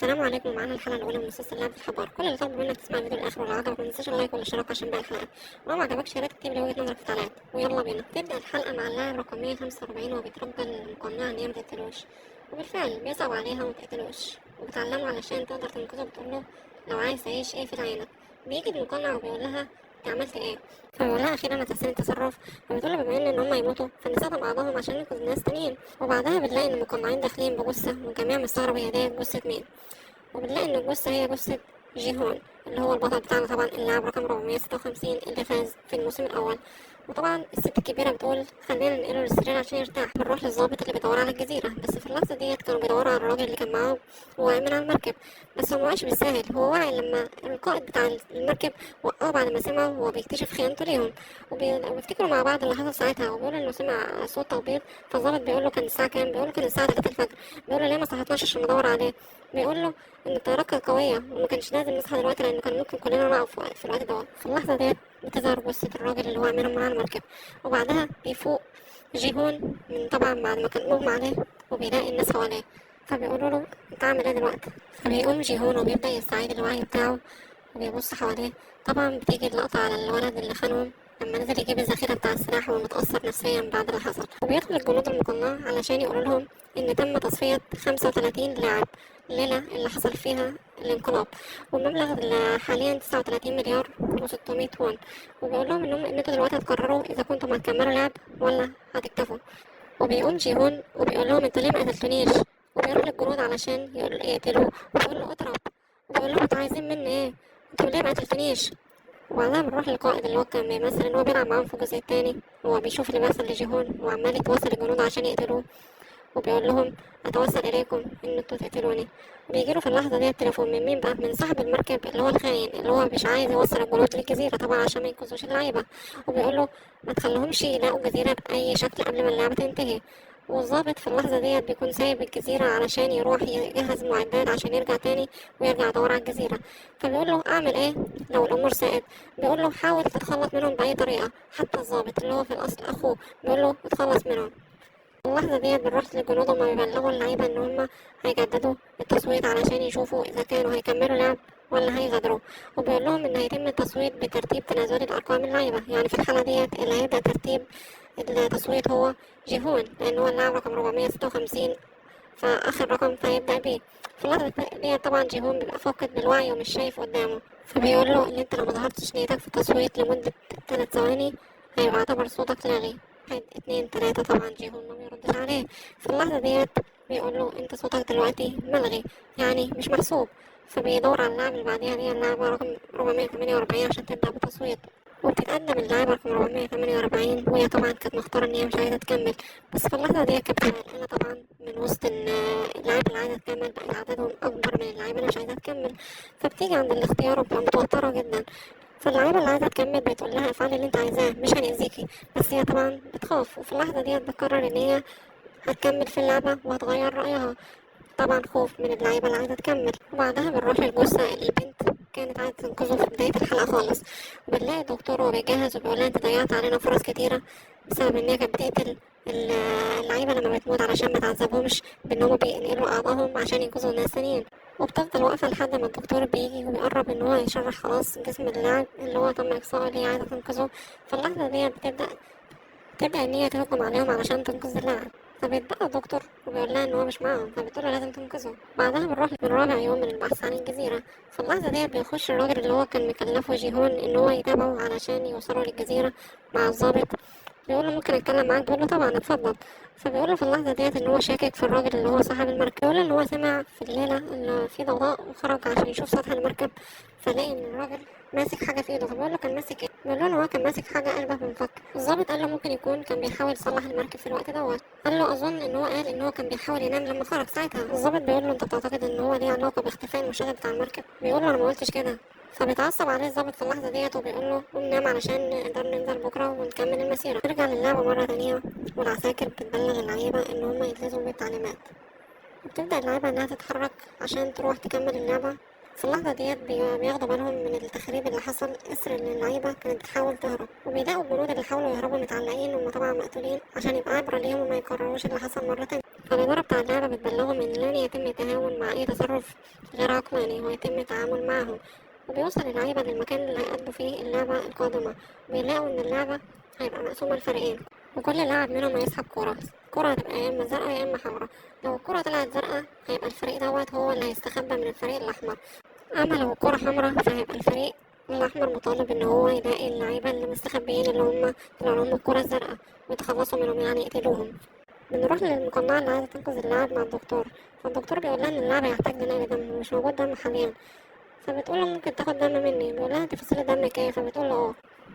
السلام عليكم. معانا الحلقة الأولى من مسلسل لعبة الحبار. كل اللي طالبه منك تسمع الفيديو للآخر، ولو عجبك ما تنساش ال like والاشتراك عشان باقي الحلقات، ولو ما عجبكش يا ريت تكتب لي وجهة نظرك في التعليقات. ويلا بينا تبدأ الحلقة مع اللاعب رقم 145 وهو بيترجى المقنعة إن هي ما تقتلوش، وبالفعل بيصعب عليها وما تقتلوش، وبتعلمه علشان تقدر تنقذه. بتقول له لو عايز تعيش اقفل عينك. بيجي المقنع وبيقول لها انت عملت ايه؟ فبيقول لها اخيرا هتحسن التصرف. فبتقول له بما ان هم يموتوا فنستخدم اعضائهم عشان ننقذ ناس تانيين. وبعدها بنلاقي ان المقنعين داخلين بجثه، والجميع مستغرب هي ديت جثة مين، وبنلاقي ان الجثة هي جثة جيهون اللي هو البطل بتاعنا طبعا، اللاعب رقم 456 اللي فاز في الموسم الاول. وطبعا الست الكبيرة بتقول خلينا ننقله للسرير عشان يرتاح. بنروح للظابط اللي بيدور على الجزيرة، بس في اللحظة ديت كانوا بيدوروا على الراجل اللي كان معاهم ووقع من على المركب، بس هو موقعش بالساهل. هو وقع لما القائد بتاع المركب وقعه بعد ما سمعه وهو بيكتشف خيانته ليهم، وبيفتكروا مع بعض اللي حصل ساعتها، وبيقولوا انه سمع صوت تخبيط. فالظابط بيقول له كان الساعة كام؟ بيقول له كان الساعة 3 الفجر. بيقول له ليه ما صحتناش عشان ندور عليه؟ بيقول له ان الطيارات كانت قوية وما كانش لازم نصحى دلوقتي لانه كان ممكن كلنا نقع في الوقت دوت. في اللحظة ديت بتظهر جثة الراجل اللي وقع منهم من على المركب، وبعدها بيفوق جيهون من طبعا بعد ما كان مغمى عليه، وبيلاقي الناس حواليه، فبيقولوا له انت عامل ايه دلوقتي؟ فبيقوم جيهون وبيبدأ يستعيد الوعي بتاعه وبيبص حواليه. طبعا بتيجي اللقطة على الولد اللي خانهم لما نزل يجيب الذخيرة بتاع السلاح ومتأثر نفسيا بعد اللي حصل، وبيدخل الجنود المقنعة علشان يقولوا لهم إن تم تصفية 35 لاعب الليلة اللي حصل فيها الانقلاب، والمبلغ اللي حاليا 39 مليار و600 وون، وبيقول لهم إن انتوا دلوقتي هتقرروا إذا كنتم هتكملوا لعب ولا هتكتفوا. وبيقوم جيهون وبيقول لهم انتوا ليه ما قتلتونيش؟ وبيروح للجنود علشان يقتلوه، وبيقول له اضرب، وبيقول لهم انتوا عايزين مني ايه؟ انتوا ليه ما قتلتونيش؟ وبعدها بنروح للقائد اللي هو كان بيمثل ان هو بيلعب معاهم في الجزء التاني، وهو بيشوف اللي بيحصل لجيهون وعمال يتواصل الجنود عشان يقتلوه، وبيقول لهم اتوسل اليكم ان انتوا تقتلوني. بيجيله في اللحظة دي التليفون من مين بقى؟ من صاحب المركب اللي هو الخاين اللي هو مش عايز يوصل الجنود للجزيرة طبعا عشان ما ينقذوش اللعيبة، وبيقول له ما تخليهمش يلاقوا جزيرة باي شكل قبل ما اللعبة تنتهي. والظابط في اللحظة ديت بيكون سايب الجزيرة علشان يروح يجهز معدات عشان يرجع تاني ويرجع يدور على الجزيرة. فبيقول له أعمل إيه لو الأمور ساءت؟ بيقول له حاول تتخلص منهم بأي طريقة. حتى الظابط اللي هو في الأصل أخوه بيقول له اتخلص منهم. اللحظة ديت بنروح للجنود وما بيبلغوا اللعيبة إن هما هيجددوا التصويت علشان يشوفوا إذا كانوا هيكملوا لعب ولا هيغادروا، وبيقول لهم إن هيتم التصويت بترتيب تنازلي لأرقام اللعيبة. يعني في الحالة ديت اللي هيبدأ ترتيب التصويت هو جيهون لأن هو اللاعب رقم 456 فآخر رقم فهيبدأ بيه. في اللحظة ديت طبعا جيهون بيبقى فاقد بالوعي ومش شايف قدامه، فبيقول له إن أنت لو مظهرتش نيتك في التصويت لمدة 3 ثواني هيبقى اعتبر صوتك لاغي. 1 2 3. طبعا جيهون ما بيردش عليه. في اللحظة ديت بيقول له أنت صوتك دلوقتي ملغي يعني مش محسوب. فبيدور على اللاعب اللي بعديها دي اللاعبة رقم 448 عشان تبدأ بالتصويت. وبتتقدم اللاعبة رقم 448 وهي طبعا كانت مختارة إن هي مش عايزة تكمل، بس في اللحظة دي كانت قلقانة طبعا من وسط إن اللاعب اللي عايزة تكمل بقى عددهم أكبر من اللاعيبة اللي مش عايزة تكمل. فبتيجي عند الاختيار وبتبقى متوترة جدا. فاللاعيبة اللي عايزة تكمل بتقول لها افعلي اللي انت عايزاه مش هنأذيكي، بس هي طبعا بتخاف. وفي اللحظة دي بتقرر إن هي هتكمل في اللعبة وهتغير رأيها، طبعا خوف من اللعيبة اللي عايزة تكمل. وبعدها بنروح للجثة اللي البنت كانت عايزة تنقذه في بداية الحلقة خالص، وبنلاقي الدكتور وهو بيجهز وبيقول لها انت ضيعت علينا فرص كتيرة بسبب ان هي كانت بتقتل اللعيبة لما بتموت علشان ما تعذبهمش بان هما بينقلوا اعضائهم عشان ينقذوا ناس تانيين. وبتفضل واقفة لحد ما الدكتور بيجي وبيقرب ان هو يشرح خلاص جسم اللاعب اللي هو تم اقصائه اللي هي عايزة تنقذه. في اللحظة دي بتبدأ ان هي تهجم عليهم علشان تنقذ اللاعب. فبيتبقى الدكتور وبيقول لها ان هو مش معاهم، فبتقول له لازم تنقذه. بعدها بنروح من رابع يوم من البحث عن الجزيرة. في اللحظة دي بيخش الراجل اللي هو كان مكلفة جيهون ان هو يتابعه علشان يوصلوا للجزيرة مع الضابط. بيقول له ممكن اتكلم معاك؟ بيقول له طبعا اتفضل. فبيقول له في اللحظة ديت ان هو شاكك في الراجل اللي هو صاحب المركب. بيقول له ان هو سمع في الليلة ان في ضوضاء وخرج عشان يشوف سطح المركب، فلاقي ان الراجل ماسك حاجة في ايده. فبيقول له كان ماسك ايه؟ بيقول له ان هو كان ماسك حاجة اشبه بمفك. الضابط قال له ممكن يكون كان بيحاول يصلح المركب في الوقت دوت. قال له اظن ان هو قال ان هو كان بيحاول ينام لما خرج ساعتها. الضابط بيقول له انت بتعتقد ان هو ليه علاقة باختفاء المشغل بتاع المركب؟ بيقول له انا ما قلتش كده. فبيتعصب عليه الضابط في اللحظة ديت وبيقول له قوم نام علشان نقدر ننزل بكرة ونكمل المسيرة. نرجع للعبة مرة تانية، والعساكر بتبلغ اللعيبة إن هما يلتزموا بالتعليمات، وبتبدأ اللعيبة إنها تتحرك عشان تروح تكمل اللعبة. في اللحظة ديت بياخدوا بالهم من التخريب اللي حصل إثر إن اللعيبة كانت بتحاول تهرب، وبيلاقوا الجنود اللي حاولوا يهربوا متعلقين وهم طبعا مقتولين عشان يبقى عبرة ليهم وما يكرروش اللي حصل مرة تانية. فالإدارة بتاع اللعبة بتبلغهم إن لن يتم التهاون مع أي تصرف غير عقلاني ويتم التعامل معهم. وبيوصل اللعيبة للمكان اللي هيأدوا فيه اللعبة القادمة، وبيلاقوا إن اللعبة هيبقى مقسومة لفريقين، وكل لاعب منهم هيسحب كرة، الكرة هتبقى يا إما زرقاء يا إما حمراء. لو الكرة طلعت زرقاء هيبقى الفريق دوت هو اللي هيستخبى من الفريق الأحمر، أما لو الكرة حمراء فهيبقى الفريق الأحمر مطالب إن هو يلاقي اللعيبة اللي مستخبيين اللي هم طلع لهم الكرة الزرقاء ويتخلصوا منهم، يعني يقتلوهم. بنروح للمقنعة اللي عايزة تنقذ اللاعب مع الدكتور، فالدكتور بيقول لها إن اللاعب هيحتاج لنقل دم ومش موجود دم حاليا، فبتقول له ممكن تاخد دم مني، بيقول لها انت فصيلة دمك ايه، فبتقول له اه.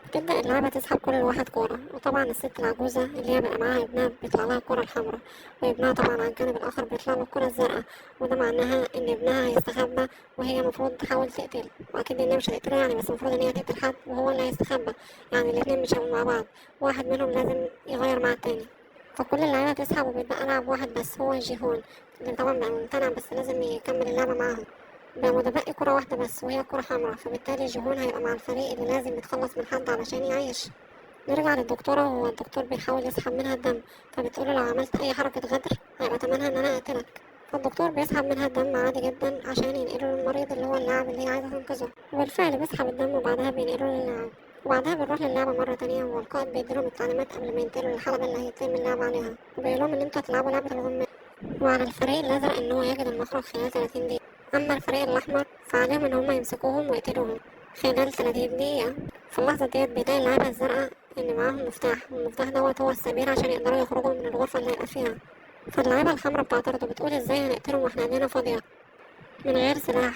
بتبدأ اللعبة تسحب كل واحد كورة، وطبعا الست العجوزة اللي هي بقى معاها ابنها بيطلع لها الكورة الحمراء، وابنها طبعا على الجانب الآخر بيطلع له الكورة الزرقاء، وده معناها إن ابنها هيستخبى وهي المفروض تحاول تقتل، وأكيد إنها مش هتقتله يعني، بس المفروض إن هي تقتل حد وهو اللي هيستخبى، يعني الاتنين مش هيبقوا مع بعض، واحد منهم لازم يغير مع التاني. فكل اللعيبة تسحب وبيتبقى لاعب واحد بس هو جيهون، اللي طبعا بقى ممتنع بس لازم يكمل اللعبة معاهم. بقى متبقي كرة واحدة بس وهي كرة حمراء، فبالتالي جيهون هيبقى مع الفريق اللي لازم يتخلص من حد علشان يعيش. نرجع للدكتورة وهو الدكتور بيحاول يسحب منها الدم، فبتقوله لو عملت أي حركة غدر هيبقى تمنها إن أنا أقتلك. فالدكتور بيسحب منها الدم عادي جدا عشان ينقله للمريض اللي هو اللاعب اللي هي عايزة تنقذه، وبالفعل بيسحب الدم وبعدها بينقله للاعب. وبعدها بنروح للعبة مرة تانية والقائد بيديلهم التعليمات قبل ما ينتقلوا للحلبة اللي هيتم اللعب عليها، وبيقولهم إن انتوا هتلعبوا لعبة الغماء، وعلى الفريق الأزرق إن هو يجد المخرج خلال 30 دقيقة، أما الفريق الأحمر فعليهم إن هما يمسكوهم ويقتلوهم خلال 30 دقيقة. في اللحظة ديت بيلاقي اللعيبة الزرقاء إن معاهم مفتاح، والمفتاح دوت هو السبيل عشان يقدروا يخرجوا من الغرفة اللي هيبقى فيها. فاللعيبة الحمراء بتعترض وبتقول إزاي هنقتلهم وإحنا إيدينا فاضية من غير سلاح،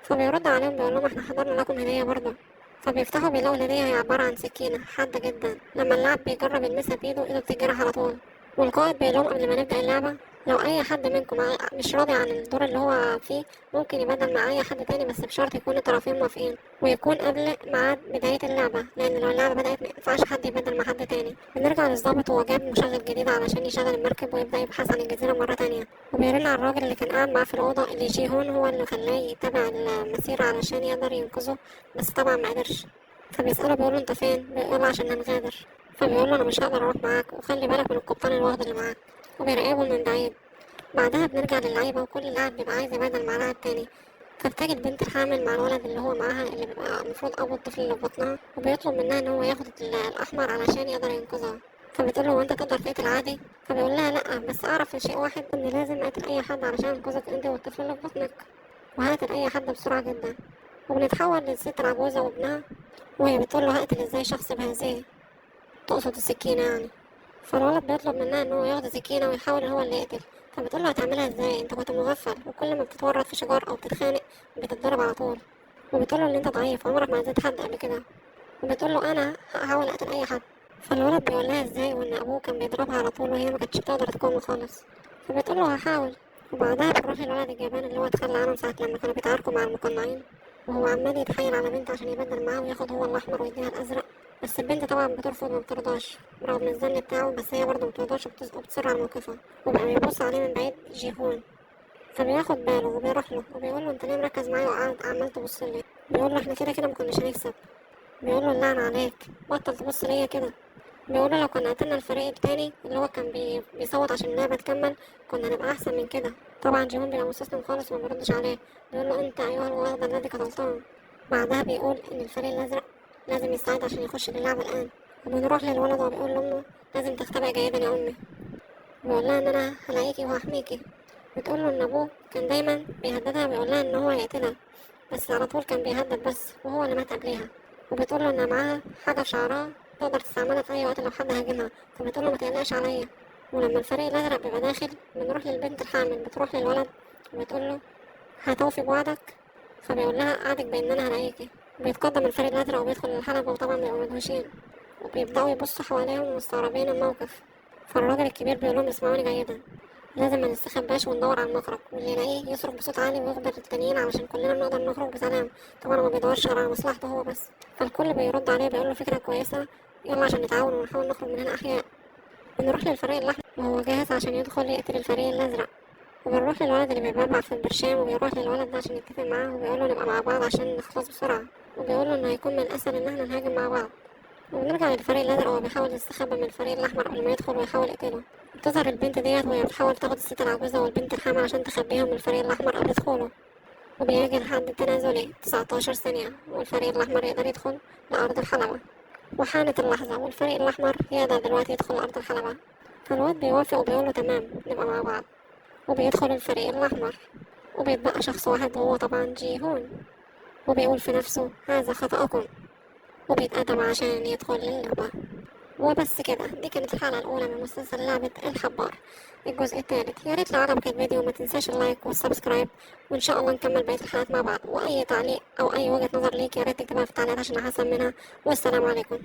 فبيرد عليهم بيقول لهم إحنا حضرنا لكم هدية برضه. فبيفتحوا بيلاقوا الهدية هي عبارة عن سكينة حادة جدا، لما اللاعب بيجرب يلمسها بإيده إيده بتتجرح على طول. والقائد بيقول لهم قبل ما نبدأ اللعبة لو أي حد منكم مش راضي عن الدور اللي هو فيه ممكن يبدل مع أي حد تاني، بس بشرط يكون الطرفين موافقين ويكون قبل ميعاد بداية اللعبة، لأن لو اللعبة بدأت مينفعش حد يبدل مع حد تاني. بنرجع للظابط وهو جاب مشغل جديد علشان يشغل المركب ويبدأ يبحث عن الجزيرة مرة تانية، وبيرن على الراجل اللي كان قاعد معاه في الأوضة اللي جيهون هو اللي خلاه يتابع المسيرة علشان يقدر ينقذه، بس طبعا ما قدرش. فبيسأله بيقوله انت فين؟ بيقول عشان هنغادر. فبيقول له انا مش هقدر اروح معاك، وخلي بالك من القبطان الواخد اللي معاك، وبيراقبه من بعيد. بعدها بنرجع للعيبة وكل لاعب بيبقى عايز يبدل مع لاعب تاني، فبتجد البنت الحامل مع الولد اللي هو معاها اللي بيبقى المفروض ابو الطفل اللي في بطنها، وبيطلب منها ان هو ياخد الاحمر علشان يقدر ينقذها. فبتقول له هو انت تقدر تقتل عادي؟ فبيقول لها لا، بس اعرف شيء واحد ان لازم اقتل اي حد علشان انقذك انت والطفل اللي في بطنك، وهقتل اي حد بسرعة جدا. وبنتحول للست العجوزة وابنها وهي بتقول له هقتل ازاي شخص بهذه، تقصد السكينة يعني. فالولد بيطلب منها ان هو ياخد سكينة ويحاول ان هو اللي يقتل، فبتقول له هتعملها ازاي انت كنت مغفل، وكل ما بتتورط في شجار او بتتخانق بتتضرب على طول. وبتقول له ان انت ضعيف عمرك ما اذيت حد قبل كده، وبتقول له انا هحاول اقتل اي حد. فالولد بيقول لها ازاي وان ابوه كان بيضربها على طول وهي ما كانتش بتقدر تقاوم خالص، فبتقول له هحاول. وبعدها بنروح للولد الجبان اللي هو اتخلى عنهم ساعة لما كانوا بيتعاركوا مع المقنعين، وهو عمال يتحايل على بنت عشان يبدل معاه وياخد هو الاحمر ويديها الازرق، بس البنت طبعا بترفض وما بترضاش رغم الزن بتاعه، بس هي برضه مبترضاش وبتصر على موقفها. وبقى بيبص عليه من بعيد جيهون، فبياخد باله وبيروح له وبيقول له انت ليه مركز معايا وقاعد عمال تبص لي؟ بيقول له احنا كده كده ما كناش هنكسب. بيقول له اللعن عليك بطل تبص ليا كده. بيقول له لو كنا قتلنا الفريق التاني اللي هو كان بيصوت عشان اللعبة تكمل كنا نبقى أحسن من كده. طبعا جيهون بيبقى مستسلم خالص وما بيردش عليه، بيقول له انت أيها الوغد الذي قتلتهم. بعدها بيقول إن الفريق الأزرق لازم يستعد عشان يخش للعبة الآن. وبنروح للولد وبيقول لأمه لازم تختبئ جيدا يا أمي، بيقول لها إن أنا هلاقيكي وهحميكي. بتقول له إن أبوه كان دايما بيهددها بيقول لها إن هو هيقتلها، بس على طول كان بيهدد بس وهو اللي مات قبليها. وبتقول له إن معاها حاجة في شعرها تقدر تستعملها في أي وقت لو حد هاجمها، فبتقول له ما تقلقش عليا. ولما الفريق الأزرق بيبقى داخل بنروح للبنت الحامل، بتروح للولد وبتقول له هتوفي بوعدك؟ فبيقول لها أعدك بإن أنا هلاقيكي. بيتقدم الفريق الأزرق وبيدخل الحلبة وطبعا بيبقوا مدهوشين وبيبدأوا يبصوا حواليهم ومستغربين الموقف. فالراجل الكبير بيقول لهم اسمعوني جيدا، لازم ما نستخباش وندور على المخرج، واللي يلاقيه يصرخ بصوت عالي ويخبر التانيين علشان كلنا نقدر نخرج بسلام. طبعا هو ما بيدورش غير على مصلحته هو بس. فالكل بيرد عليه بيقول له فكرة كويسة، يلا عشان نتعاون ونحاول نخرج من هنا أحياء. بنروح للفريق الأحمر وهو جاهز عشان يدخل يقتل الفريق الأزرق. وبنروح للولد اللي بيبربع في البرشام، وبيروح للولد ده عشان يتفق معاه، وبيقوله نبقى مع بعض عشان نخلص بسرعة، وبيقوله إنه هيكون من الأسهل إن احنا نهاجم مع بعض. وبنرجع للفريق الأزرق وهو بيحاول يستخبى من الفريق الأحمر قبل ما يدخل ويحاول يقتله. بتظهر البنت ديت وهي بتحاول تاخد الست العجوزة والبنت الحامل عشان تخبيهم من الفريق الأحمر قبل دخوله. وبيجي الحد التنازلي 19 ثانية والفريق الأحمر يقدر يدخل لأرض الحلبة. وحانت اللحظة والفريق الأحمر يقدر دلوقتي يدخل لأرض الحلبة. فالواد بيوافق وبيقوله تمام نبقى مع بعض، وبيدخل الفريق الأحمر وبيتبقى شخص واحد وهو طبعا جيهون، وبيقول في نفسه هذا خطأكم، وبيتقدم عشان يدخل اللعبة. وبس كده، دي كانت الحلقة الأولى من مسلسل لعبة الحبار الجزء الثالث. يا ريت لو عجبك الفيديو ما تنساش ال like وال subscribe، وإن شاء الله نكمل بقية الحلقات مع بعض. وأي تعليق أو أي وجهة نظر ليك يا ريت تكتبها في التعليقات عشان أحسن منها. والسلام عليكم.